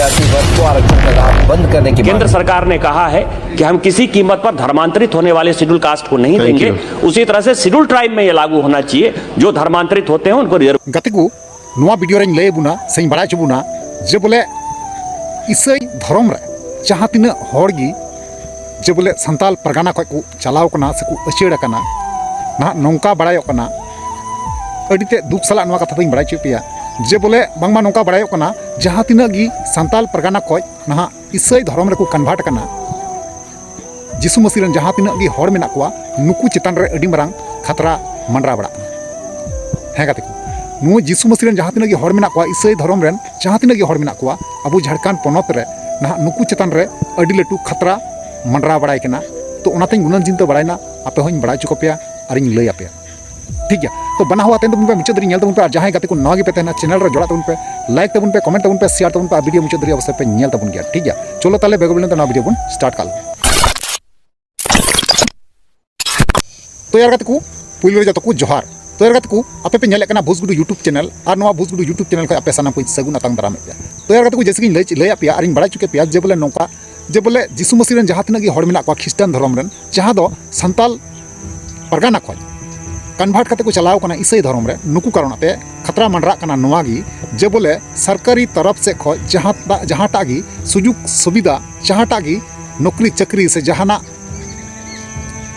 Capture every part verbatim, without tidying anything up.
जातिवाद को आरक्षण का लाभ बंद करने की केंद्र मांग। सरकार ने कहा है कि हम किसी कीमत पर धर्मांतरित होने वाले शेड्यूल कास्ट को नहीं Thank देंगे। You। उसी तरह से शेड्यूल ट्राइब में ये लागू होना चाहिए, जो धर्मांतरित होते हैं उनको रिजर्व। ᱜᱟᱛᱮ ᱠᱚ, ᱱᱚᱣᱟ ᱵᱷᱤᱰᱤᱭᱳ ᱨᱮᱧ ᱞᱟᱹᱭ ᱟᱵᱚᱱᱟ ᱥᱮᱧ ᱵᱟᱲᱟᱭ ᱦᱚᱪᱚ ᱵᱚᱱᱟ ᱡᱮ ᱵᱚᱞᱮ ᱤᱥᱟᱹᱭ ᱫᱷᱚᱨᱚᱢ ᱨᱮ ᱡᱟᱦᱟᱸ ᱛᱤᱱᱟᱹᱜ ᱦᱚᱲ ᱜᱮ ᱡᱮ ᱵᱚᱞᱮ ᱥᱟᱱᱛᱟᱞ ᱯᱟᱨᱜᱟᱱᱟ ᱠᱷᱚᱱ ᱠᱚ ᱪᱟᱞᱟᱣ ᱠᱟᱱᱟ ᱥᱮᱠᱚ ᱟᱹᱪᱟᱹᱲ ᱟᱠᱟᱱᱟ᱾ ᱱᱟᱦᱟᱜ ᱱᱚᱝᱠᱟ ᱵᱟᱲᱟᱭᱚᱜ ᱠᱟᱱᱟ, ᱟᱹᱰᱤ ᱛᱮᱫ ᱫᱩᱠ ᱥᱟᱞᱟᱜ ᱱᱚᱣᱟ ᱠᱟᱛᱷᱟ ᱫᱚᱧ ᱵᱟᱲᱟᱭ ᱦᱚᱪᱚᱭᱮᱫ ᱯᱮᱭᱟ ᱡᱮ ᱵᱚᱞᱮ ᱵᱟᱝᱢᱟ ᱱᱚᱝᱠᱟ ᱵᱟᱲᱟᱭᱚᱜ ᱠᱟᱱᱟ, ᱡᱟᱦᱟᱸ ᱛᱤᱱᱟᱹᱜ ᱜᱮ ᱥᱟᱱᱛᱟᱞ ᱯᱟᱨᱜᱟᱱᱟ ᱠᱷᱚᱱ ᱱᱟᱦᱟᱜ ᱤᱥᱟᱹᱭ ᱫᱷᱚᱨᱚᱢ ᱨᱮᱠᱚ ᱠᱚᱱᱵᱷᱟᱨᱴ ᱟᱠᱟᱱᱟ, ᱡᱤᱥᱩ ᱢᱟᱹᱥᱤ ᱨᱮᱱ ᱡᱟᱦᱟᱸ ᱛᱤᱱᱟᱹᱜ ᱜᱮ ᱦᱚᱲ ᱢᱮᱱᱟᱜ ᱠᱚᱣᱟ, ᱱᱩᱠᱩ ᱪᱮᱛᱟᱱ ᱨᱮ ᱟᱹᱰᱤ ᱢᱟᱨᱟᱝ ᱠᱷᱟᱛᱨᱟ ᱢᱟᱸᱰᱨᱟᱣ ᱵᱟᱲᱟᱜ ᱠᱟᱱᱟ᱾ ᱦᱮᱸ ᱜᱟᱛᱮ ᱠᱚ, ᱱᱩᱭ ᱡᱤᱥᱩ ᱢᱟᱹᱥᱤ ᱨᱮᱱ ᱡᱟᱦᱟᱸ ᱛᱤᱱᱟᱹᱜ ᱜᱮ ᱦᱚᱲ ᱢᱮᱱᱟᱜ ᱠᱚᱣᱟ, ᱤᱥᱟᱹᱭ ᱫᱷᱚᱨᱚᱢ ᱨᱮᱱ ᱡᱟᱦᱟᱸ ᱛᱤᱱᱟᱹᱜ ᱜᱮ ᱦᱚᱲ ᱢᱮᱱᱟᱜ ᱠᱚᱣᱟ, ᱟᱵᱚ ᱡᱷᱟᱲᱠᱷᱚᱸᱰ ᱯᱚᱱᱚᱛ ᱨᱮ ᱱᱟᱦᱟᱜ ᱱᱩᱠᱩ ᱪᱮᱛᱟᱱ ᱨᱮ ᱟᱹᱰᱤ ᱞᱟᱹᱴᱩ ᱠᱷᱟᱛᱨᱟ ᱢᱟᱸᱰᱨᱟᱣ ᱵᱟᱲᱟᱭ ᱠᱟᱱᱟ᱾ ᱛᱚ ᱚᱱᱟᱛᱮᱧ ᱜᱩᱱᱟᱹᱱ ᱪᱤᱱᱛᱟᱹ ᱵᱟᱲᱟᱭᱮᱱᱟ, ᱟᱯᱮ ᱦᱚᱸᱧ ᱵᱟᱲᱟᱭ ᱦᱚᱪᱚ ᱠᱚᱯᱮᱭᱟ ᱟᱨᱤᱧ ᱞᱟᱹᱭ ᱟᱯᱮᱭᱟ᱾ ᱴᱷᱤᱠ ᱜᱮᱭᱟ, ᱛᱚ ᱵᱟᱱᱟ ᱦᱚᱲ ᱟᱛᱮᱱ ᱛᱟᱵᱚᱱ ᱯᱮ, ᱢᱩᱪᱟᱹᱫ ᱫᱷᱟᱹᱨᱤᱡ ᱧᱮᱞ ᱛᱟᱵᱚᱱ ᱯᱮ, ᱟᱨ ᱡᱟᱦᱟᱸᱭ ᱜᱟᱛᱮ ᱠᱚ ᱱᱟᱣᱟ ᱜᱮᱯᱮ ᱛᱟᱦᱮᱱᱟ, ᱪᱮᱱᱮᱞ ᱨᱮ ᱡᱚᱲᱟᱜ ᱛᱟᱵᱚᱱ ᱯᱮ, ᱞᱟᱭᱤᱠ ᱛᱟᱵᱚᱱ ᱯᱮ, ᱠᱚᱢᱮᱱᱴ ᱛᱟᱵᱚᱱ ᱯᱮ, ᱥᱮᱭᱟᱨ ᱛᱟᱵᱚᱱ ᱯᱮ, ᱟᱨ ᱵᱷᱤᱰᱤᱭᱳ ᱢᱩᱪᱟᱹᱫ ᱫᱷᱟᱹᱨᱤᱡ ᱚᱵᱚᱥᱥᱳᱭ ᱯᱮ ᱧᱮᱞ ᱛᱟᱵᱚᱱ ᱜᱮᱭᱟ᱾ ᱴᱷᱤᱠ ᱜᱮᱭᱟ, ᱪᱚᱞᱚ ᱛᱟᱦᱞᱮ ᱵᱮᱜᱚ ᱵᱤᱞᱚᱢ ᱛᱮ ᱱᱚᱣᱟ ᱵᱷᱤᱰᱤᱭᱳ ᱵᱚᱱ ᱥᱴᱟᱨᱴ ᱠᱟᱜ ᱞᱮᱜᱮ᱾ ᱛᱚ ᱭᱟᱨ ᱜᱟᱛᱮ ᱠᱚ, ᱯᱩᱭᱞᱩ ᱨᱮ ᱡᱚᱛᱚ ᱠᱚ ᱡᱚᱦᱟᱨ᱾ ᱛᱚ ᱭᱟᱨ ᱜᱟᱛᱮ ᱠᱚ, ᱟᱯᱮ ᱯᱮ ᱧᱮᱞᱮᱫ ᱠᱟᱱᱟ ᱵᱷᱩᱥᱜᱩᱰᱩ YouTube ᱪᱮᱱᱮᱞ, ᱟᱨ ᱱᱚᱣᱟ ᱵᱷᱩᱥᱜᱩᱰᱩ YouTube ᱪᱮᱱᱮᱞ ᱠᱷᱚᱱ ᱟᱯᱮ ᱥᱟᱱᱟᱢ ᱠᱚᱧ ᱥᱟᱹᱜᱩᱱ ᱟᱛᱟᱝ ᱫᱟᱨᱟᱢᱮᱫ ᱯᱮᱭᱟ᱾ ᱛᱚ ᱭᱟᱨ ᱜᱟᱛᱮ ᱠᱚ, ᱡᱮᱭᱥᱮ ᱠᱤᱧ ᱞᱟᱹᱭ, ᱞᱟᱹᱭᱟᱫ ᱯᱮᱭᱟ ᱟᱨᱤᱧ ᱵᱟᱲᱟᱭ ᱦᱚᱪᱚ ᱠᱮᱫ ᱯᱮᱭᱟ ᱡᱮ ᱵᱚᱞᱮ ᱱᱚᱝᱠᱟ, ᱡᱮ ᱵᱚᱞᱮ ᱡᱤᱥᱩ ᱢᱟᱹᱥᱤ ᱨᱮᱱ ᱡᱟᱦᱟᱸ ᱛᱤᱱᱟᱹᱜ ᱜᱮ ᱦᱚᱲ ᱢᱮᱱᱟᱜ ᱠᱚᱣᱟ ᱠᱷᱨᱤᱥᱴᱟᱱ ᱫᱷᱚᱨᱚᱢ ᱨᱮᱱ, ᱡᱟᱦᱟᱸ ᱫᱚ ᱥᱟᱱᱛᱟᱞ ᱯᱟᱨᱜᱟᱱᱟ ᱠᱷᱚᱱ ᱠᱚᱱᱵᱷᱟᱨᱴ ᱠᱟᱛᱮ ᱠᱚ ᱪᱟᱞᱟᱣ ᱠᱟᱱᱟ ᱤᱥᱟᱹᱭ ᱫᱷᱚᱨᱚᱢ ᱨᱮ, ᱱᱩᱠᱩ ᱠᱟᱨᱚᱱ ᱛᱮ ᱠᱷᱟᱛᱨᱟ ᱢᱟᱸᱰᱨᱟᱜ ᱠᱟᱱᱟ ᱱᱚᱣᱟ ᱜᱮ ᱡᱮ ᱵᱚᱞᱮ ᱥᱚᱨᱠᱟᱨᱤ ᱛᱚᱨᱚᱯ ᱥᱮᱫ ᱠᱷᱚᱱ ᱡᱟᱦᱟᱸ, ᱡᱟᱦᱟᱸᱴᱟᱜ ᱜᱮ ᱥᱩᱡᱳᱜᱽ ᱥᱩᱵᱤᱫᱷᱟ, ᱡᱟᱦᱟᱸᱴᱟᱜ ᱜᱮ ᱱᱚᱠᱨᱤ ᱪᱟᱹᱠᱨᱤ ᱥᱮ ᱡᱟᱦᱟᱱᱟᱜ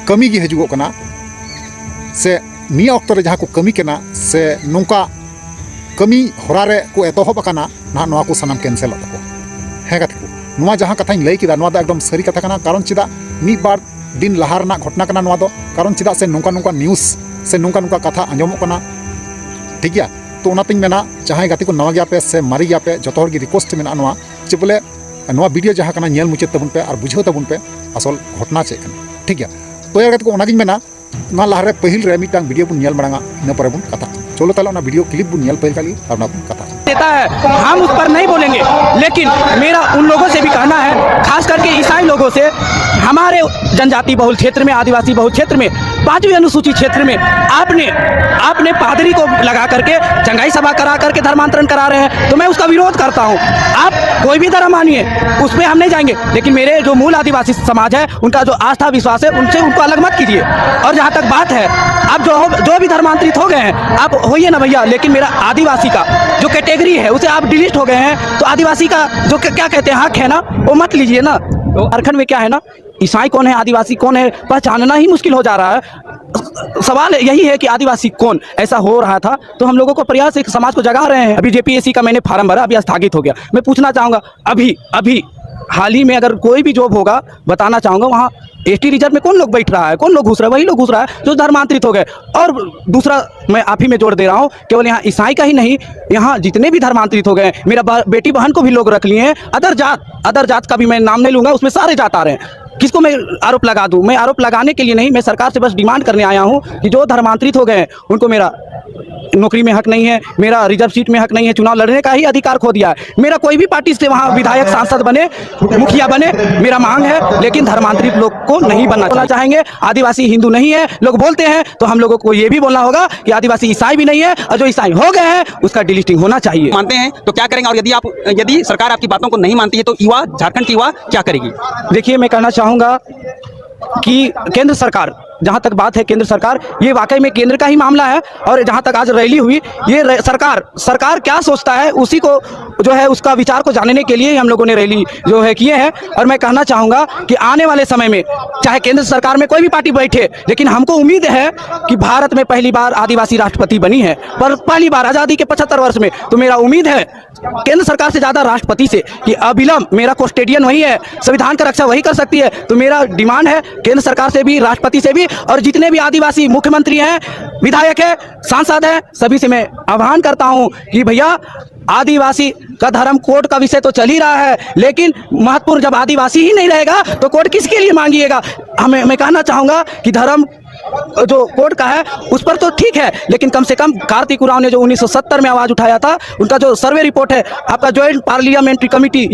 ᱠᱟᱹᱢᱤ ᱜᱮ ᱦᱤᱡᱩᱜᱚᱜ ᱠᱟᱱᱟ, ᱥᱮ ᱱᱤᱭᱟᱹ ᱚᱠᱛᱚ ᱨᱮ ᱡᱟᱦᱟᱸ ᱠᱚ ᱠᱟᱹᱢᱤ ᱠᱟᱱᱟ, ᱥᱮ ᱱᱚᱝᱠᱟ ᱠᱟᱹᱢᱤ ᱦᱚᱨᱟ ᱨᱮ ᱠᱚ ᱮᱛᱚᱦᱚᱵ ᱟᱠᱟᱱᱟ, ᱱᱟᱦᱟᱜ ᱱᱚᱣᱟ ᱠᱚ ᱥᱟᱱᱟᱢ ᱠᱮᱱᱥᱮᱞᱚᱜ ᱛᱟᱠᱚᱣᱟ᱾ ᱦᱮᱸ ᱜᱟᱛᱮ ᱠᱚ, ᱱᱚᱣᱟ ᱡᱟᱦᱟᱸ ᱠᱟᱛᱷᱟᱧ ᱞᱟᱹᱭ ᱠᱮᱫᱟ, ᱱᱚᱣᱟ ᱫᱚ ᱮᱠᱫᱚᱢ ᱥᱟᱹᱨᱤ ᱠᱟᱛᱷᱟ ᱠᱟᱱᱟ᱾ ᱠᱟᱨᱚᱱ ᱪᱮᱫᱟᱜ ᱢᱤᱫ ᱵᱟᱨ ᱫᱤᱱ ᱞᱟᱦᱟ ᱨᱮᱱᱟᱜ ᱜᱷᱚᱴᱚᱱᱟ ᱠᱟᱱᱟ ᱱᱚᱣᱟ ᱫᱚ, ᱠᱟᱨᱚᱱ ᱪᱮᱫᱟᱜ ᱥᱮ ᱱᱚᱝᱠᱟ ᱱᱚᱝᱠᱟ ᱱᱤᱭᱩᱡᱽ ᱥᱮ ᱱᱚᱝᱠᱟ ᱱᱚᱝᱠᱟ ᱠᱟᱛᱷᱟ ᱟᱸᱡᱚᱢᱚᱜ ᱠᱟᱱᱟ, ᱴᱷᱤᱠ ᱜᱮᱭᱟ᱾ ᱛᱚ ᱚᱱᱟᱛᱤᱧ ᱢᱮᱱᱟ, ᱡᱟᱦᱟᱸᱭ ᱜᱟᱛᱮ ᱠᱚ ᱱᱟᱣᱟ ᱜᱮᱭᱟᱯᱮ ᱥᱮ ᱢᱟᱨᱮ ᱜᱮᱭᱟᱯᱮ, ᱡᱚᱛᱚ ᱦᱚᱲ ᱜᱮ ᱨᱤᱠᱩᱭᱮᱥᱴ ᱢᱮᱱᱟᱜᱼᱟ ᱱᱚᱣᱟ, ᱡᱮ ᱵᱚᱞᱮ ᱱᱚᱣᱟ ᱵᱷᱤᱰᱤᱭᱳ ᱡᱟᱦᱟᱸ ᱠᱟᱱᱟ, ᱧᱮᱞ ᱢᱩᱪᱟᱹᱫ ᱛᱟᱵᱚᱱ ᱯᱮ ᱟᱨ ᱵᱩᱡᱷᱟᱹᱣ ᱛᱟᱵᱚᱱ ᱯᱮ ᱟᱥᱚᱞ ᱜᱷᱚᱴᱚᱱᱟ ᱪᱮᱫ ᱠᱟᱱᱟ, ᱴᱷᱤᱠ ᱜᱮᱭᱟ᱾ ᱛᱚ ᱭᱟᱨ ᱜᱟᱛᱮ ᱠᱚ, ᱚᱱᱟᱜᱤᱧ ᱢᱮᱱᱟ, ᱱᱚᱣᱟ ᱞᱟᱦᱟᱨᱮ ᱯᱟᱹᱦᱤᱞ ᱨᱮ ᱢᱤᱫᱴᱟᱝ ᱵᱷᱤᱰᱤᱭᱳ ᱵᱚᱱ ᱧᱮᱞ ᱢᱟᱲᱟᱝᱟ, ᱤᱱᱟᱹ ᱯᱚᱨᱮ ᱵᱚᱱ ᱠᱟᱛᱷᱟᱜᱼᱟ᱾ ᱪᱚᱞᱚ ᱛᱟᱦᱞᱮ ᱚᱱᱟ ᱵᱷᱤᱰᱤᱭᱳ ᱠᱞᱤᱯ ᱵᱚᱱ ᱧᱮᱞ ᱯᱟᱹᱦᱤᱞ ᱠᱟᱜ ᱞᱮᱜᱮ, ᱟᱨ ᱚᱱᱟ ᱵᱚᱱ ᱠᱟᱛᱷᱟᱜᱼᱟ᱾ देता है, हम उस पर नहीं बोलेंगे, लेकिन मेरा उन लोगों से भी कहना है, खास करके ईसाई लोगों से, हमारे जनजाति बहुल क्षेत्र में, आदिवासी बहुल क्षेत्र में, पांचवी अनुसूची क्षेत्र में आपने, आपने पादरी को लगा करके चंगाई सभा करा करके धर्मांतरण करा रहे हैं, तो मैं उसका विरोध करता हूं। आप कोई भी धर्म मानिए, उस पर हम नहीं जाएंगे, लेकिन मेरे जो मूल आदिवासी समाज है, उनका जो आस्था विश्वास है, उनसे उनको अलग मत कीजिए। और जहाँ तक बात है, आप जो हो, जो भी धर्मांतरित हो गए हैं, आप होइए ना भैया, लेकिन मेरा आदिवासी का जो कैटेगरी है, उसे आप डिलीट हो गए हैं, तो आदिवासी का जो क- क्या कहते हैं, हक है ना, वो मत लीजिए ना। तो झारखंड में क्या है ना, ईसाई कौन है, आदिवासी कौन है, पहचानना ही मुश्किल हो जा रहा है। सवाल यही है कि आदिवासी कौन ऐसा हो रहा था, तो हम लोगों को प्रयास एक समाज को जगा रहे हैं। अभी जेपीएससी का मैंने फॉर्म भरा, अभी स्थगित हो गया। मैं पूछना चाहूँगा, अभी अभी हाल ही में अगर कोई भी जॉब होगा, बताना चाहूँगा, वहाँ एसटी रिजर्व में कौन लोग बैठ रहा है, कौन लोग घुस रहा है? वही लोग घुस रहा है जो धर्मांतरित हो गए। और दूसरा, मैं आप ही में जोड़ दे रहा हूँ, केवल यहाँ ईसाई का ही नहीं, यहाँ जितने भी धर्मांतरित हो गए हैं, मेरा बा- बेटी बहन को भी लोग रख लिए हैं। अदर जात, अदर जात का भी मैं नाम नहीं लूँगा, उसमें सारे जात आ रहे हैं। किसको मैं आरोप लगा दूं? मैं आरोप लगाने के लिए नहीं, मैं सरकार से बस डिमांड करने आया हूं कि जो धर्मांतरित हो गए हैं, उनको मेरा नौकरी में हक नहीं है, मेरा रिजर्व सीट में हक नहीं है, चुनाव लड़ने का ही अधिकार खो दिया है। मेरा कोई भी पार्टी से वहां विधायक, सांसद बने, मुखिया बने, मेरा मांग है, लेकिन धर्मांतरित लोग को नहीं बनना चाहिए। आदिवासी हिंदू नहीं है लोग बोलते हैं, तो हम लोगों को ये भी बोलना होगा कि आदिवासी ईसाई भी नहीं है, और जो ईसाई हो गए हैं, उसका डिलीटिंग होना चाहिए। मानते हैं तो क्या करेंगे, और यदि आप, यदि सरकार आपकी बातों को नहीं मानती है, तो युवा, झारखंड की युवा क्या करेगी? देखिए, मैं कहना चाहूँगा कि केंद्र सरकार, जहाँ तक बात है केंद्र सरकार, ये वाकई में केंद्र का ही मामला है। और जहाँ तक आज रैली हुई, ये रै-, सरकार, सरकार क्या सोचता है, उसी को जो है, उसका विचार को जानने के लिए हम लोगों ने रैली जो है किए हैं। और मैं कहना चाहूँगा कि आने वाले समय में चाहे केंद्र सरकार में कोई भी पार्टी बैठे, लेकिन हमको उम्मीद है कि भारत में पहली बार आदिवासी राष्ट्रपति बनी है, पर पहली बार आज़ादी के पचहत्तर वर्ष में। तो मेरा उम्मीद है केंद्र सरकार से ज़्यादा राष्ट्रपति से कि अविलंब, मेरा कस्टोडियन वही है, संविधान का रक्षा वही कर सकती है। तो मेरा डिमांड है केंद्र सरकार से भी, राष्ट्रपति से भी, और जितने भी आदिवासी मुख्यमंत्री हैं, विधायक हैं, सांसद हैं, सभी से मैं आह्वान करता हूं कि भैया, आदिवासी का धर्म कोड का विषय तो चल ही रहा है, लेकिन महत्वपूर्ण जब आदिवासी ही नहीं रहेगा, तो कोड किसके लिए मांगिएगा? हमें, मैं कहना चाहूँगा कि धर्म जो कोर्ट का है उस पर तो ठीक है, लेकिन कम से कम कार्तिक उरांव ने जो उन्नीस सौ सत्तर में आवाज उठाया था, उनका जो सर्वे रिपोर्ट है आपका ज्वाइंट पार्लियामेंट्री कमेटी,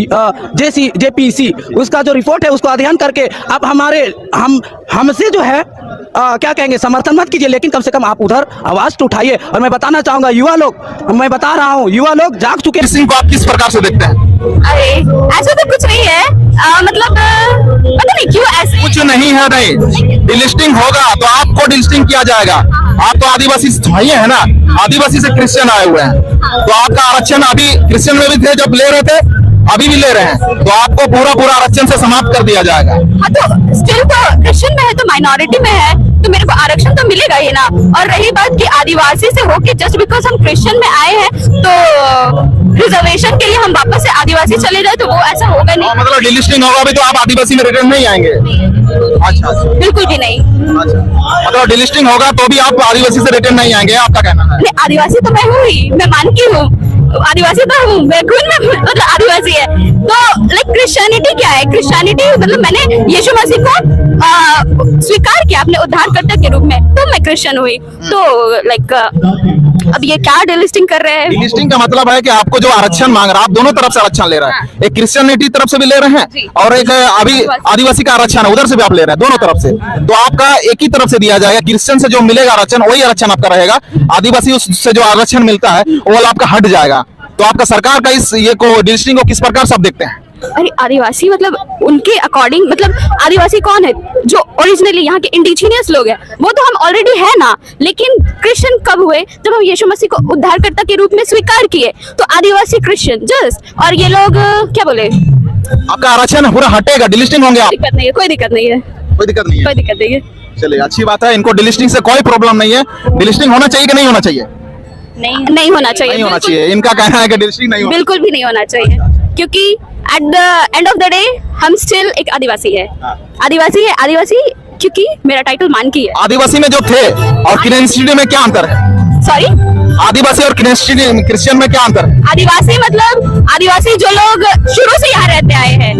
जेसी जेपीसी, उसका जो रिपोर्ट है उसको अध्ययन करके आप हमारे हम हमसे जो है अ, क्या कहेंगे, समर्थन मत कीजिए, लेकिन कम से कम आप उधर आवाज तो उठाइए। और मैं बताना चाहूंगा युवा लोग, मैं बता रहा हूँ, युवा लोग जाग चुके हैं। सिंह को आप किस प्रकार से देखते हैं? अरे, ऐसा तो कुछ नहीं है। अ, मतलब अ, पता नहीं क्यों ऐसे। कुछ नहीं है नहीं, डिलिस्टिंग होगा तो आपको डिलिस्टिंग किया जाएगा। आप तो आदिवासी से थोड़ी है ना, आदिवासी से क्रिश्चियन आए हुए हैं, तो आपका आरक्षण अभी क्रिश्चियन में भी थे जब ले रहे थे, अभी भी ले रहे हैं, तो आपको पूरा पूरा आरक्षण से समाप्त कर दिया जाएगा। हाँ, तो स्टिल तो क्रिश्चियन में है, तो माइनॉरिटी में है, तो मेरे को आरक्षण तो मिलेगा ही ना। और रही बात कि आदिवासी से होके जस्ट बिकॉज हम क्रिश्चियन में आए हैं तो रिजर्वेशन के लिए हम वापस से आदिवासी चले जाए, तो वो ऐसा होगा नहीं। मतलब डिलिस्टिंग होगा अभी तो आप आदिवासी में रिटर्न नहीं आएंगे? अच्छा अच्छा। बिल्कुल भी नहीं। मतलब डिलिस्टिंग होगा तो भी आप आदिवासी से रिटर्न नहीं आएंगे, आपका कहना है? नहीं, आदिवासी तो मैं हूँ ही, मैं मान की हूँ, आदिवासी तो हूँ मैं, खून में मतलब आदिवासी है। तो लाइक क्रिश्चियनिटी क्या है? क्रिश्चियनिटी मतलब मैंने यीशु मसीह को अ, स्वीकार किया अपने उद्धारकर्ता के रूप में, तो मैं क्रिश्चियन हुई। तो लाइक अब ये क्या डिलिस्टिंग कर रहे हैं? डिलिस्टिंग का मतलब है कि आपको जो आरक्षण मांग रहा है, आप दोनों तरफ से आरक्षण ले रहे हैं, एक क्रिश्चियनिटी तरफ से भी ले रहे हैं और एक अभी आदिवासी का आरक्षण है, उधर से भी आप ले रहे हैं, दोनों तरफ से। तो आपका एक ही तरफ से दिया जाएगा, क्रिश्चियन से जो मिलेगा आरक्षण वही आरक्षण आपका रहेगा, आदिवासी उससे जो आरक्षण मिलता है वो वाला आपका हट जाएगा। तो आपका सरकार का इस ये को डिलिस्टिंग को किस प्रकार से आप देखते हैं? अरे आदिवासी मतलब उनके अकॉर्डिंग मतलब आदिवासी कौन है? जो ओरिजिनली यहाँ के इंडिजिनियस लोग हैं वो तो हम ऑलरेडी है ना, लेकिन क्रिश्चियन कब हुए? जब हम यीशु मसीह को उद्धारकर्ता के रूप में स्वीकार किए तो आदिवासी क्रिश्चियन जस्ट। और ये लोग अ, क्या बोले? आपका आरक्षण पूरा हटेगा, डिलिस्टिंग होंगे आप? दिक्कत नहीं है, कोई दिक्कत नहीं है, कोई दिक्कत नहीं है। कोई दिक्कत नहीं है। चलिए, अच्छी बात है, इनको डिलिस्टिंग से कोई प्रॉब्लम नहीं है। डिलिस्टिंग होना चाहिए कि नहीं होना चाहिए? नहीं, नहीं होना चाहिए। नहीं होना चाहिए। इनका कहना है कि डिलिस्टिंग नहीं होना। बिल्कुल भी नहीं होना चाहिए, क्योंकि at the end of the day हम स्टिल एक आदिवासी है। आदिवासी है, आदिवासी, क्योंकि मेरा टाइटल मानकी है। आदिवासी में जो थे और क्रिश्चियनिटी में क्या अंतर है? सॉरी, आदिवासी और क्रिश्चियन क्रिश्चियन में क्या अंतर है? आदिवासी मतलब आदिवासी जो लोग शुरू से यहाँ रहते आए हैं,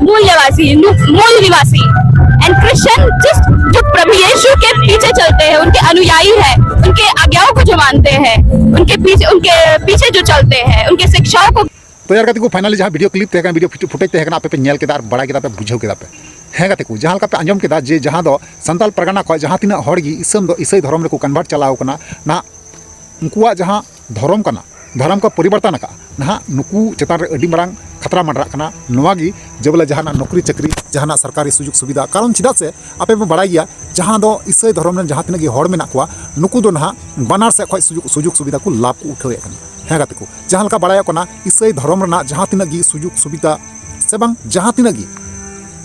मूल्यवासी, मूल निवासी। एंड क्रिश्चियन जिस जो प्रभु यीशु के पीछे चलते हैं, उनके अनुयायी है, उनके आज्ञाओं को जो मानते हैं, उनके पीछे उनके पीछे जो चलते हैं, उनके शिक्षाओं को ᱛᱚ ᱭᱟᱨ ᱜᱟᱛᱮ ᱠᱚ, finally ᱡᱟᱦᱟᱸ video clip ᱛᱟᱦᱮᱸ ᱠᱟᱱᱟ, video footage ᱛᱟᱦᱮᱸ ᱠᱟᱱᱟ, ᱟᱯᱮ ᱯᱮ ᱧᱮᱞ ᱠᱮᱫᱟ ᱟᱨ ᱵᱟᱲᱟᱭ ᱠᱮᱫᱟ ᱯᱮ, ᱵᱩᱡᱷᱟᱹᱣ ᱠᱮᱫᱟ ᱯᱮ᱾ ᱦᱮᱸ ᱜᱟᱛᱮ ᱠᱚ, ᱡᱟᱦᱟᱸ ᱞᱮᱠᱟ ᱯᱮ ᱟᱸᱡᱚᱢ ᱠᱮᱫᱟ ᱡᱮ ᱡᱟᱦᱟᱸ ᱫᱚ ᱥᱟᱱᱛᱟᱞ ᱯᱟᱨᱜᱟᱱᱟ ᱠᱷᱚᱱ ᱡᱟᱦᱟᱸ ᱛᱤᱱᱟᱹᱜ ᱦᱚᱲ ᱜᱮ ᱤᱥᱟᱹᱢ ᱫᱚ ᱤᱥᱟᱹᱭ ᱫᱷᱚᱨᱚᱢ ᱨᱮᱠᱚ convert ᱪᱟᱞᱟᱣ ᱠᱟᱱᱟ, ᱱᱟᱦᱟᱜ ᱩᱱᱠᱩᱣᱟᱜ ᱡᱟᱦᱟᱸ ᱫᱷᱚᱨᱚᱢ ᱠᱟᱱᱟ, ᱫᱷᱚᱨᱚᱢ ᱠᱚ ᱯᱚᱨᱤᱵᱚᱨᱛᱚᱱ ᱟᱠᱟᱫᱼᱟ, ᱱᱟᱦᱟᱜ ᱱᱩᱠᱩ ᱪᱮᱛᱟᱱ ᱨᱮ ᱟᱹᱰᱤ ᱢᱟᱨᱟᱝ ᱠᱷᱟᱛᱨᱟ ᱢᱟᱰᱨᱟᱜ ᱠᱟᱱᱟ᱾ ᱱᱚᱣᱟ ᱜᱮ ᱡᱮ ᱵᱚᱞᱮ ᱡᱟᱦᱟᱱᱟᱜ ᱱᱚᱠᱨᱤ ᱪᱟᱹᱠᱨᱤ, ᱡᱟᱦᱟᱱᱟᱜ ᱥᱚᱨᱠᱟᱨᱤ ᱥᱩᱡᱳᱜᱽ ᱥᱩᱵᱤᱫᱷᱟ, ᱠᱟᱨᱚᱱ ᱪᱮᱫᱟᱜ ᱥᱮ ᱟᱯᱮ ᱯᱮ ᱵᱟᱲᱟᱭ ᱜᱮᱭᱟ, ᱡᱟᱦᱟᱸ ᱫᱚ ᱤᱥᱟᱹᱭ ᱫᱷᱚᱨᱚᱢ ᱨᱮᱱ ᱡᱟᱦᱟᱸ ᱛᱤᱱᱟᱹᱜ ᱜᱮ ᱦᱚᱲ ᱢᱮᱱᱟᱜ ᱠᱚᱣᱟ, ᱱᱩᱠᱩ ᱫᱚ ᱱᱟᱦᱟᱜ ᱵᱟᱱᱟᱨ ᱥᱮᱫ ᱠᱷᱚᱱ ᱥᱩᱡᱳᱜᱽ ᱥᱩᱡᱳᱜᱽ ᱥᱩᱵᱤᱫᱷᱟ ᱠᱚ ᱞᱟᱵᱷ ᱠᱚ ᱩᱴᱷᱟᱹᱣᱮᱫ ᱠᱟᱱᱟ᱾ ᱦᱮᱸ ᱜᱟᱛᱮ ᱠᱚ, ᱡᱟᱦᱟᱸ ᱞᱮᱠᱟ ᱵᱟᱲᱟᱭᱚᱜ ᱠᱟᱱᱟ, ᱤᱥᱟᱹᱭ ᱫᱷᱚᱨᱚᱢ ᱨᱮᱱᱟᱜ ᱡᱟᱦᱟᱸ ᱛᱤᱱᱟᱹᱜ ᱜᱮ ᱥᱩᱡᱳᱜᱽ ᱥᱩᱵᱤᱫᱷᱟ ᱥᱮ ᱵᱟᱝ ᱡᱟᱦᱟᱸ ᱛᱤᱱᱟᱹᱜ ᱜᱮ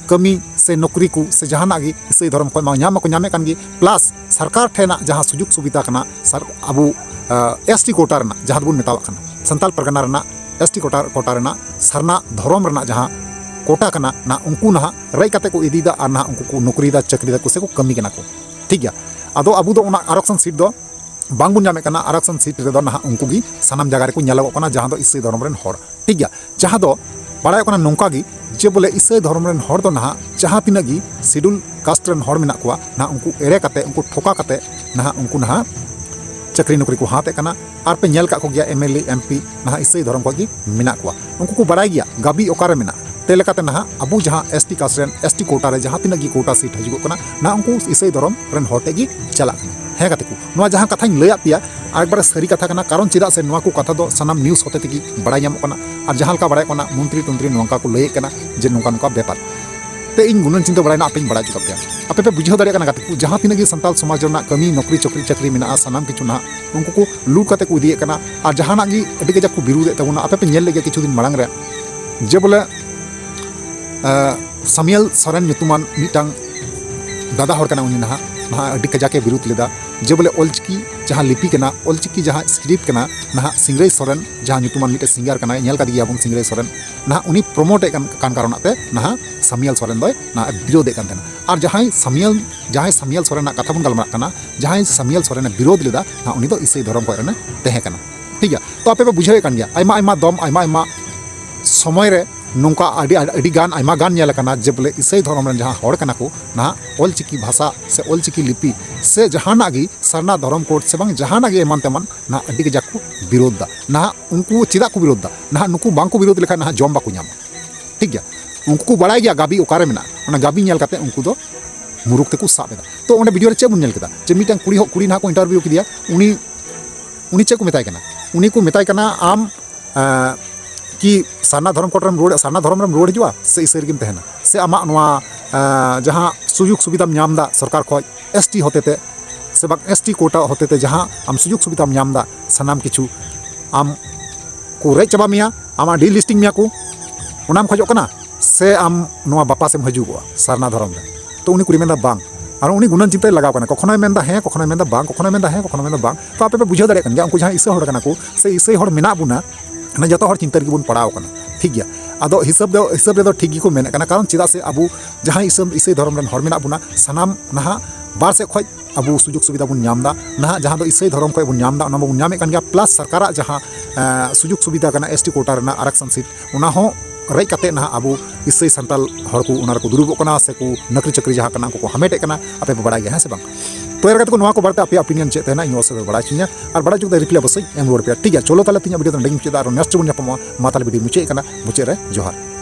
ᱠᱟᱹᱢᱤ ᱥᱮ ᱱᱚᱠᱨᱤ ᱠᱚ ᱥᱮ ᱡᱟᱦᱟᱱᱟᱜ ᱜᱮ ᱤᱥᱟᱹᱭ ᱫᱷᱚᱨᱚᱢ ᱠᱷᱚᱱ ᱢᱟ ᱧᱟᱢ ᱢᱟᱠᱚ ᱧᱟᱢᱮᱫ ᱠᱟᱱ ᱜᱮ, plus ᱥᱚᱨᱠᱟᱨ ᱴᱷᱮᱱᱟᱜ ᱡᱟᱦᱟᱸ ᱥᱩᱡᱳᱜᱽ ᱥᱩᱵᱤᱫᱷᱟ ᱠᱟᱱᱟ, ᱥᱟᱨ ᱟᱵᱚ ᱮᱥ ᱴᱤ ᱠᱳᱴᱟ ᱨᱮᱱᱟᱜ ᱡᱟᱦᱟᱸ ᱫᱚᱵᱚᱱ ᱢᱮᱛᱟᱣᱟᱜ ᱠᱟᱱᱟ ᱥᱟᱱᱛᱟᱞ ᱯᱟᱨᱜᱟᱱᱟ ᱨᱮᱱᱟᱜ ᱮᱥ ᱴᱤ ᱠᱳᱴᱟ, ᱠᱳᱴᱟ ᱨᱮᱱᱟᱜ ᱥᱟᱨᱱᱟ ᱫᱷᱚᱨᱚᱢ ᱨᱮᱱᱟᱜ ᱡᱟᱦᱟᱸ ᱠᱳᱴᱟ ᱠᱟᱱᱟ, ᱱᱟᱦᱟᱜ ᱩᱱᱠᱩ ᱱᱟᱦᱟᱜ ᱨᱮᱡ ᱠᱟᱛᱮ ᱠᱚ ᱤᱫᱤᱭᱮᱫᱟ ᱟᱨ ᱱᱟᱦᱟᱜ ᱩᱱᱠᱩ ᱠᱚ ᱱᱚᱠᱨᱤᱭᱮᱫᱟ, ᱪᱟᱹᱠᱨᱤᱭᱮᱫᱟ ᱠᱚ ᱥᱮ ᱠᱚ ᱠᱟᱹᱢᱤ ᱠᱟᱱᱟ ᱠᱚ᱾ ᱴᱷᱤᱠ ᱜᱮᱭᱟ, ᱟᱫᱚ ᱟᱵᱚ ᱫᱚ ᱚᱱᱟ ᱟᱨᱚᱠᱥᱚᱱ ᱥᱤᱴ ᱫᱚ ᱵᱟᱝᱵᱚᱱ ᱧᱟᱢᱮᱫ ᱠᱟᱱᱟ᱾ ᱟᱨᱚᱠᱥᱚᱱ ᱥᱤᱴ ᱨᱮᱫᱚ ᱱᱟᱦᱟᱜ ᱩᱱᱠᱩ ᱜᱮ ᱥᱟᱱᱟᱢ ᱡᱟᱭᱜᱟ ᱨᱮᱠᱚ ᱧᱮᱞᱚᱜᱚᱜ ᱠᱟᱱᱟ, ᱡᱟᱦᱟᱸ ᱫᱚ ᱤᱥᱟᱹᱭ ᱫᱷᱚᱨᱚᱢ ᱨᱮᱱ ᱦᱚᱲ᱾ ᱴᱷᱤᱠ ᱜᱮᱭᱟ, ᱡᱟᱦᱟᱸ ᱫᱚ ᱵᱟᱲᱟᱭᱚᱜ ᱠᱟᱱᱟ ᱱᱚᱝᱠᱟ ᱜᱮ ᱡᱮ ᱵᱚᱞᱮ ᱤᱥᱟᱹᱭ ᱫᱷᱚᱨᱚᱢ ᱨᱮᱱ ᱦᱚᱲ ᱫᱚ ᱱᱟᱦᱟᱜ ᱡᱟᱦᱟᱸ ᱛᱤᱱᱟᱹᱜ ᱜᱮ ᱥᱤᱰᱩᱞ ᱠᱟᱥᱴ ᱨᱮᱱ ᱦᱚᱲ ᱢᱮᱱᱟᱜ ᱠᱚᱣᱟ, ᱱᱟᱦᱟᱜ ᱩᱱᱠᱩ ᱮᱲᱮ ᱠᱟᱛᱮ, ᱩᱱᱠᱩ ᱴᱷᱚᱠᱟ ᱠᱟᱛᱮ ᱱᱟᱦᱟᱜ ᱩᱱᱠᱩ ᱱᱟᱦᱟᱜ ᱪᱟᱹᱠᱨᱤ ᱱᱚᱠᱨᱤ ᱠᱚ ᱦᱟᱛᱮᱫ ᱠᱟᱱᱟ᱾ ᱟᱨ ᱯᱮ ᱧᱮᱞ ᱠᱟᱜ ᱠᱚᱜᱮᱭᱟ, M L A, M P ᱱᱟᱦᱟᱜ ᱤᱥᱟᱹᱭ ᱫᱷᱚᱨᱚᱢ ᱠᱷᱚᱱ ᱜᱮ ᱢᱮᱱᱟᱜ ᱠᱚᱣᱟ᱾ ᱩᱱᱠᱩ ᱠᱚ ᱵᱟᱲᱟᱭ ᱜᱮᱭᱟ ᱜᱟᱵᱤ ᱚᱠᱟᱨᱮ ᱢᱮᱱᱟᱜᱼᱟ᱾ ᱛᱮ ᱞᱮᱠᱟᱛᱮ ᱱᱟᱦᱟᱜ ᱟᱵᱚ ᱡᱟᱦᱟᱸ ᱮᱥ ᱴᱤ ᱠᱟᱥᱴ ᱨᱮᱱ ᱮᱥ ᱴᱤ ᱠᱳᱴᱟ ᱨᱮ ᱡᱟᱦᱟᱸ ᱛᱤᱱᱟᱹᱜ ᱜᱮ ᱠᱳᱴᱟ ᱥᱤᱴ ᱦᱤᱡᱩᱜᱚᱜ ᱠᱟᱱᱟ, ᱱᱟᱦᱟᱜ ᱩᱱᱠᱩ ᱤᱥᱟᱹᱭ ᱫᱷᱚᱨᱚᱢ ᱨᱮᱱ ᱦᱚᱲ ᱴᱷᱮᱱ ᱜᱮ ᱪᱟᱞᱟᱜ ᱠᱟᱱᱟ᱾ ᱦᱮᱸ ᱜᱟᱛᱮ ᱠᱚ, ᱱᱚᱣᱟ ᱡᱟᱦᱟᱸ ᱠᱟᱛᱷᱟᱧ ᱞᱟᱹᱭᱟᱫ ᱯᱮᱭᱟ, ᱟᱨ ᱮᱠᱵᱟᱨᱮ ᱥᱟᱹᱨᱤ ᱠᱟᱛᱷᱟ ᱠᱟᱱᱟ᱾ ᱠᱟᱨᱚᱱ ᱪᱮᱫᱟᱜ ᱥᱮ ᱱᱚᱣᱟ ᱠᱚ ᱠᱟᱛᱷᱟ ᱫᱚ ᱥᱟᱱᱟᱢ ᱱᱤᱭᱩᱡᱽ ᱦᱚᱛᱮ ᱛᱮᱜᱮ ᱵᱟᱲᱟᱭ ᱧᱟᱢᱚᱜ ᱠᱟᱱᱟ᱾ ᱟᱨ ᱡᱟᱦᱟᱸ ᱞᱮᱠᱟ ᱵᱟᱲᱟᱭᱚᱜ ᱠᱟᱱᱟ, ᱢᱚᱱᱛᱨᱤ ᱴᱚᱱᱛᱨᱤ ᱱᱚᱝᱠᱟ ᱠᱚ ᱞᱟᱹᱭᱮᱫ ᱠᱟᱱᱟ ᱡᱮ ᱱᱚᱝᱠᱟ ᱱᱚᱝᱠᱟ ᱵᱮᱯᱟᱨ᱾ ᱛᱮ ᱤᱧ ᱜᱩᱱᱟᱹᱱ ᱪᱤᱱᱛᱟᱹ ᱵᱟᱲᱟᱭᱮᱱᱟ, ᱟᱯᱮᱧ ᱵᱟᱲᱟᱭ ᱦᱚᱪᱚ ᱠᱟᱯᱮᱭᱟ᱾ ᱟᱯᱮ ᱯᱮ ᱵᱩᱡᱷᱟᱹᱣ ᱫᱟᱲᱮᱭᱟᱜ ᱠᱟᱱᱟ ᱜᱟᱛᱮ ᱠᱚ, ᱡᱟᱦᱟᱸ ᱛᱤᱱᱟᱹᱜ ᱜᱮ ᱥᱟᱱᱛᱟᱞ ᱥᱚᱢᱟᱡᱽ ᱨᱮᱱᱟᱜ ᱠᱟᱹᱢᱤ, ᱱᱚᱠᱨᱤ, ᱪᱟᱹᱠᱨᱤ, ᱪᱟᱹᱠᱨᱤ ᱢᱮᱱᱟᱜᱼᱟ, ᱥᱟᱱᱟᱢ ᱠᱤᱪᱷᱩ ᱱᱟᱦᱟᱜ ᱩᱱᱠᱩ ᱠᱚ ᱞᱩᱴ ᱠᱟᱛᱮ ᱠᱚ ᱤᱫᱤᱭᱮᱫ ᱠᱟᱱᱟ᱾ ᱟᱨ ᱡᱟᱦᱟᱱᱟᱜ ᱜᱮ ᱟᱹᱰᱤ ᱠᱟᱡᱟᱠ ᱠᱚ ᱵᱤᱨᱩᱫᱮᱫ ᱛᱟᱵᱚᱱᱟ᱾ ᱟᱯᱮ ᱯᱮ ᱧᱮᱞ ᱞᱮᱫ ᱜᱮᱭᱟ ᱠᱤᱪᱷᱩ ᱫᱤᱱ ᱢᱟᱲᱟᱝ ᱨᱮ, ᱡᱮ ᱵᱚᱞᱮ, ᱟᱸ, ᱥᱟᱢᱤᱭᱟᱞ ᱥᱚᱨᱮᱱ ᱧᱩᱛᱩᱢᱟᱱ ᱢᱤᱫᱴᱟᱝ ᱫᱟᱫᱟ ᱦᱚᱲ ᱠᱟᱱᱟ ᱩᱱᱤ, ᱱᱟᱦᱟᱜ, ᱱᱟᱦᱟᱜ ᱟᱹᱰᱤ ᱠᱟᱡᱟᱠ ᱮ ᱵᱤᱨᱩᱫ ᱞᱮᱫᱟ᱾ ᱡᱮ ᱵᱚᱞᱮ ᱚᱞᱪᱤᱠᱤ ᱡᱟᱦᱟᱸ ᱞᱤᱯᱤ ᱠᱟᱱᱟ, ᱚᱞᱪᱤᱠᱤ ᱡᱟᱦᱟᱸ ᱥᱠᱨᱤᱯᱴ ᱠᱟᱱᱟ, ᱱᱟᱦᱟᱜ ᱥᱤᱝᱨᱟᱹᱭ ᱥᱚᱨᱮᱱ ᱡᱟᱦᱟᱸ ᱧᱩᱛᱩᱢᱟᱱ ᱢᱤᱫᱴᱮᱱ ᱥᱤᱝᱜᱟᱨ ᱠᱟᱱᱟᱭ, ᱧᱮᱞ ᱠᱟᱫᱮ ᱜᱮᱭᱟᱵᱚᱱ ᱥᱤᱝᱨᱟᱹᱭ ᱥᱚᱨᱮᱱ, ᱱᱟᱦᱟᱜ ᱩᱱᱤ ᱯᱨᱚᱢᱳᱴ ᱮᱫ ᱠᱟᱱ, ᱠᱟᱱ ᱠᱟᱨᱚᱱᱟᱜ ᱛᱮ ᱱᱟᱦᱟᱜ ᱥᱟᱢᱤᱭᱟᱞ ᱥᱚᱨᱮᱱ ᱫᱚᱭ ᱱᱟᱦᱟᱜ ᱵᱤᱨᱳᱫ ᱮᱫ ᱠᱟᱱ ᱛᱟᱦᱮᱱᱟ᱾ ᱟᱨ ᱡᱟᱦᱟᱸᱭ ᱥᱟᱢᱤᱭᱟᱞ, ᱡᱟᱦᱟᱸᱭ ᱥᱟᱢᱤᱭᱟᱞ ᱥᱚᱨᱮᱱᱟᱜ ᱠᱟᱛᱷᱟ ᱵᱚᱱ ᱜᱟᱞᱢᱟᱨᱟᱜ ᱠᱟᱱᱟ, ᱡᱟᱦᱟᱸᱭ ᱥᱟᱢᱤᱭᱟᱞ ᱥᱚᱨᱮᱱᱮ ᱵᱤᱨᱳᱫ ᱞᱮᱫᱟ, ᱱᱟᱦᱟᱜ ᱩᱱᱤ ᱫᱚ ᱤᱥᱟᱹᱭ ᱫᱷᱚᱨᱚᱢ ᱠᱷᱚᱱ ᱨᱮᱱᱮ ᱛᱟᱦᱮᱸ ᱠᱟᱱᱟ᱾ ᱴᱷᱤᱠ ᱜᱮᱭᱟ, ᱛᱚ ᱟᱯᱮ ᱯᱮ ᱵᱩᱡᱷᱟᱹᱣᱮᱫ ᱠᱟᱱ ᱜᱮᱭᱟ, ᱟᱭᱢᱟ ᱟᱭᱢᱟ ᱫᱚᱢ, ᱟᱭᱢᱟ ᱟᱭᱢᱟ ᱥᱚᱢᱚᱭ ᱨᱮ ᱱᱚᱝᱠᱟ ᱟᱹᱰᱤ, ᱟᱹᱰᱤ ᱜᱟᱱ, ᱟᱭᱢᱟ ᱜᱟᱱ ᱧᱮᱞ ᱟᱠᱟᱱᱟ ᱡᱮ ᱵᱚᱞᱮ ᱤᱥᱟᱹᱭ ᱫᱷᱚᱨᱚᱢ ᱨᱮᱱ ᱡᱟᱦᱟᱸ ᱦᱚᱲ ᱠᱟᱱᱟ ᱠᱚ, ᱱᱟᱦᱟᱜ ᱚᱞᱪᱤᱠᱤ ᱵᱷᱟᱥᱟ ᱥᱮ ᱚᱞᱪᱤᱠᱤ ᱞᱤᱯᱤ ᱥᱮ ᱡᱟᱦᱟᱱᱟᱜ ᱜᱮ ᱥᱟᱨᱱᱟ ᱫᱷᱚᱨᱚᱢ ᱠᱳᱰ ᱥᱮ ᱵᱟᱝ ᱡᱟᱦᱟᱱᱟᱜ ᱜᱮ ᱮᱢᱟᱱ ᱛᱮᱢᱟᱱ, ᱱᱟᱦᱟᱜ ᱟᱹᱰᱤ ᱠᱟᱡᱟᱠ ᱠᱚ ᱵᱤᱨᱳᱫ ᱫᱟ᱾ ᱱᱟᱦᱟᱜ ᱩᱱᱠᱩ ᱪᱮᱫᱟᱜ ᱠᱚ ᱵᱤᱨᱳᱫ ᱫᱟ? ᱱᱟᱦᱟᱜ ᱱᱩᱠᱩ ᱵᱟᱝ ᱠᱚ ᱵᱤᱨᱳᱫ ᱞᱮᱠᱷᱟᱱ ᱱᱟᱦᱟᱜ ᱡᱚᱢ ᱵᱟᱠᱚ ᱧᱟᱢᱟ᱾ ᱴᱷᱤᱠ ᱜᱮᱭᱟ, ᱩᱱᱠᱩ ᱠᱚ ᱵᱟᱲᱟᱭ ᱜᱮᱭᱟ ᱜᱟᱵᱤ ᱚᱠᱟᱨᱮ ᱢᱮᱱᱟᱜᱼᱟ, ᱚᱱᱟ ᱜᱟᱵᱤ ᱧᱮᱞ ᱠᱟᱛᱮ ᱩᱱᱠᱩ ᱫᱚ ᱢᱩᱨᱩᱠ ᱛᱮᱠᱚ ᱥᱟᱵ ᱮᱫᱟ᱾ ᱛᱚ ᱚᱸᱰᱮ ᱵᱷᱤᱰᱤᱭᱳ ᱨᱮ ᱪᱮᱫ ᱵᱚᱱ ᱧᱮᱞ ᱠᱮᱫᱟ? ᱡᱮ ᱢᱤᱫᱴᱟᱝ ᱠᱩᱲᱤ ᱦᱚ-, ᱠᱩᱲᱤ ᱱᱟᱦᱟᱜ ᱠᱚ ᱤᱱᱴᱟᱨᱵᱷᱤᱭᱩ ᱠᱮᱫᱮᱭᱟ, ᱩᱱᱤ, ᱩᱱᱤ ᱪᱮᱫ ᱠᱚ ᱢᱮᱛᱟᱭ ᱠᱟᱱᱟ? ᱩᱱᱤ ᱠᱚ ᱢᱮᱛᱟᱭ ᱠᱟᱱᱟ, "ᱟᱢ, ᱮᱸ, ᱠᱤ ᱥᱟᱨᱱᱟ ᱫᱷᱚᱨᱚᱢ ᱠᱳᱰ ᱨᱮᱢ ᱨᱩᱣᱟᱹᱲ, ᱥᱟᱨᱱᱟ ᱫᱷᱚᱨᱚᱢ ᱨᱮᱢ ᱨᱩᱣᱟᱹᱲ ᱦᱤᱡᱩᱜᱼᱟ ᱥᱮ ᱤᱥᱟᱹᱭ ᱨᱮᱜᱮᱢ ᱛᱟᱦᱮᱱᱟ? ᱥᱮ ᱟᱢᱟᱜ ᱱᱚᱣᱟ, ᱮᱸ, ᱡᱟᱦᱟᱸ ᱥᱩᱡᱳᱜᱽ ᱥᱩᱵᱤᱫᱷᱟᱢ ᱧᱟᱢ ᱮᱫᱟ ᱥᱚᱨᱠᱟᱨ ᱠᱷᱚᱡ, ᱮᱥ ᱴᱤ ᱦᱚᱛᱮᱛᱮ ᱥᱮ ᱵᱟᱝ ᱮᱥ ᱴᱤ ᱠᱳᱴᱟ ᱦᱚᱛᱮᱛᱮ ᱡᱟᱦᱟᱸ ᱟᱢ ᱥᱩᱡᱳᱜᱽ ᱥᱩᱵᱤᱫᱷᱟᱢ ᱧᱟᱢ ᱮᱫᱟ, ᱥᱟᱱᱟᱢ ᱠᱤᱪᱷᱩ ᱟᱢ ᱠᱚ ᱨᱮᱡ ᱪᱟᱵᱟ ᱢᱮᱭᱟ, ᱟᱢᱟᱜ ᱰᱤᱞᱤᱥᱴᱤᱝ ᱢᱮᱭᱟ ᱠᱚ, ᱚᱱᱟᱢ ᱠᱷᱚᱡᱚᱜ ᱠᱟᱱᱟ? ᱥᱮ ᱟᱢ ᱱᱚᱣᱟ ᱵᱟᱯᱟᱥ ᱮᱢ ᱦᱤᱡᱩᱜᱚᱜᱼᱟ ᱥᱟᱨᱱᱟ ᱫᱷᱚᱨᱚᱢ ᱨᱮ?" ᱛᱚ ᱩᱱᱤ ᱠᱩᱲᱤ ᱢᱮᱱᱫᱟ, "ᱵᱟᱝ᱾" ᱟᱨ ᱩᱱᱤ ᱜᱩᱱᱟᱹᱱ ᱪᱤᱱᱛᱟᱹᱭ ᱞᱟᱜᱟᱣ ᱠᱟᱱᱟ, ᱠᱚᱠᱷᱚᱱᱚᱭ ᱢᱮᱱᱫᱟ ᱦᱮᱸ, ᱠᱚᱠᱷᱚᱱᱚᱭ ᱢᱮᱱᱫᱟ ᱵᱟᱝ, ᱠᱚᱠᱷᱚᱱᱚᱭ ᱢᱮᱱᱫᱟ ᱦᱮᱸ, ᱠᱚᱠᱷᱚᱱᱚᱭ ᱢᱮᱱᱫᱟ ᱵᱟᱝ᱾ ᱛᱚ ᱟᱯᱮ ᱯᱮ ᱵᱩᱡᱷᱟᱹᱣ ᱫᱟᱲᱮᱭᱟᱜ ᱠᱟᱱ ᱜᱮᱭᱟ, ᱩᱱᱠᱩ ᱡᱟᱦᱟᱸᱭ ᱤᱥᱟᱹᱭ ᱦᱚᱲ ᱠᱟᱱᱟ ᱠᱚ ᱥᱮ ᱤᱥᱟᱹᱭ ᱦᱚᱲ ᱢᱮᱱᱟᱜ ᱵᱚᱱᱟ, ᱢᱟᱱᱮ ᱡᱚᱛᱚ ᱦᱚᱲ ᱪᱤᱱᱛᱟᱹ ᱨᱮᱜᱮ ᱵᱚᱱ ᱯᱟᱲᱟᱣ ᱠᱟᱱᱟ᱾ ᱴᱷᱤᱠ ᱜᱮᱭᱟ, ᱟᱫᱚ ᱦᱤᱥᱟᱹᱵ ᱫᱚ, ᱦᱤᱥᱟᱹᱵ ᱨᱮᱫᱚ ᱴᱷᱤᱠ ᱜᱮᱠᱚ ᱢᱮᱱᱮᱫ ᱠᱟᱱᱟ, ᱠᱟᱨᱚᱱ ᱪᱮᱫᱟᱜ ᱥᱮ ᱟᱵᱚ ᱡᱟᱦᱟᱸᱭ ᱤᱥᱟᱹ-, ᱤᱥᱟᱹᱭ ᱫᱷᱚᱨᱚᱢ ᱨᱮᱱ ᱦᱚᱲ ᱢᱮᱱᱟᱜ ᱵᱚᱱᱟ, ᱥᱟᱱᱟᱢ ᱱᱟᱦᱟᱜ ᱵᱟᱨ ᱥᱮᱫ ᱠᱷᱚᱡ ᱟᱵᱚ ᱥᱩᱡᱳᱜᱽ ᱥᱩᱵᱤᱫᱷᱟ ᱵᱚᱱ ᱧᱟᱢ ᱮᱫᱟ᱾ ᱱᱟᱦᱟᱜ ᱡᱟᱦᱟᱸ ᱫᱚ ᱤᱥᱟᱹᱭ ᱫᱷᱚᱨᱚᱢ ᱠᱷᱚᱡ ᱵᱚᱱ ᱧᱟᱢ ᱮᱫᱟ, ᱚᱱᱟ ᱢᱟᱵᱚᱱ ᱧᱟᱢᱮᱫ ᱠᱟᱱ ᱜᱮᱭᱟ, ᱯᱞᱟᱥ ᱥᱚᱨᱠᱟᱨᱟᱜ ᱡᱟᱦᱟᱸ, ᱮᱸ, ᱥᱩᱡᱳᱜᱽ ᱥᱩᱵᱤᱫᱷᱟ ᱠᱟᱱᱟ, ᱮᱥ ᱴᱤ ᱠᱳᱴᱟ ᱨᱮᱱᱟᱜ ᱟᱨᱟᱠᱥᱚᱱ ᱥᱤᱴ, ᱚᱱᱟ ᱦᱚᱸ ᱨᱮᱡ ᱠᱟᱛᱮ ᱱᱟᱦᱟᱜ ᱟᱵᱚ ᱤᱥᱟᱹᱭ ᱥᱟᱱᱛᱟᱞ ᱦᱚᱲ ᱠᱚ ᱚᱱᱟ ᱨᱮᱠᱚ ᱫᱩᱲᱩᱵᱚᱜ ᱠᱟᱱᱟ ᱥᱮ ᱠᱚ ᱱᱚᱠᱨᱤ ᱪᱟᱹᱠᱨᱤ ᱡᱟᱦᱟᱸ ᱠᱟᱱᱟ, ᱩᱱᱠᱩ ᱠᱚ ᱦᱟᱢᱮᱴᱮᱫ ᱠᱟᱱᱟ, ᱟᱯᱮ ᱯᱮ ᱵᱟᱲᱟᱭ ᱜᱮᱭᱟ, ᱦᱮᱸ ᱥᱮ ᱵᱟᱝ? ᱛᱚ ᱮᱨ ᱠᱟᱛᱮ ᱠᱚ ᱱᱚᱣᱟ ᱠᱚ ᱵᱟᱨᱮᱛᱮ ᱟᱯᱮᱭᱟᱜ ᱚᱯᱤᱱᱤᱭᱚᱱ ᱪᱮᱫ ᱛᱟᱦᱮᱱᱟ, ᱤᱧ WhatsApp ᱨᱮ ᱵᱟᱲᱟᱭ ᱦᱚᱪᱚᱧᱟ, ᱟᱨ ᱵᱟᱲᱟᱭ ᱦᱚᱪᱚ ᱠᱟᱛᱮ ᱨᱤᱯᱞᱟᱭ ᱚᱵᱚᱥᱥᱳᱭ ᱮᱢ ᱨᱩᱣᱟᱹᱲ ᱯᱮᱭᱟ᱾ ᱴᱷᱤᱠ ᱜᱮᱭᱟ, ᱪᱚᱞᱚ ᱛᱟᱦᱚᱞᱮ ᱛᱮᱦᱮᱧᱟᱜ ᱵᱷᱤᱰᱤᱭᱳ ᱫᱚ ᱱᱚᱸᱰᱮ ᱜᱮ ᱢᱩᱪᱟᱹᱫ ᱫᱟ, ᱟᱨᱚ ᱱᱮᱠᱥᱴ ᱵᱚᱱ ᱧᱟᱯᱟᱢᱚᱜᱼᱟ᱾ ᱢᱟ ᱛᱟᱦᱚᱞᱮ ᱵᱷᱤᱰᱤᱭᱳ ᱢᱩᱪᱟᱹᱫ ᱠᱟᱱᱟ, ᱢᱩᱪᱟᱹᱫ ᱨᱮ ᱡᱚᱦᱟᱨ᱾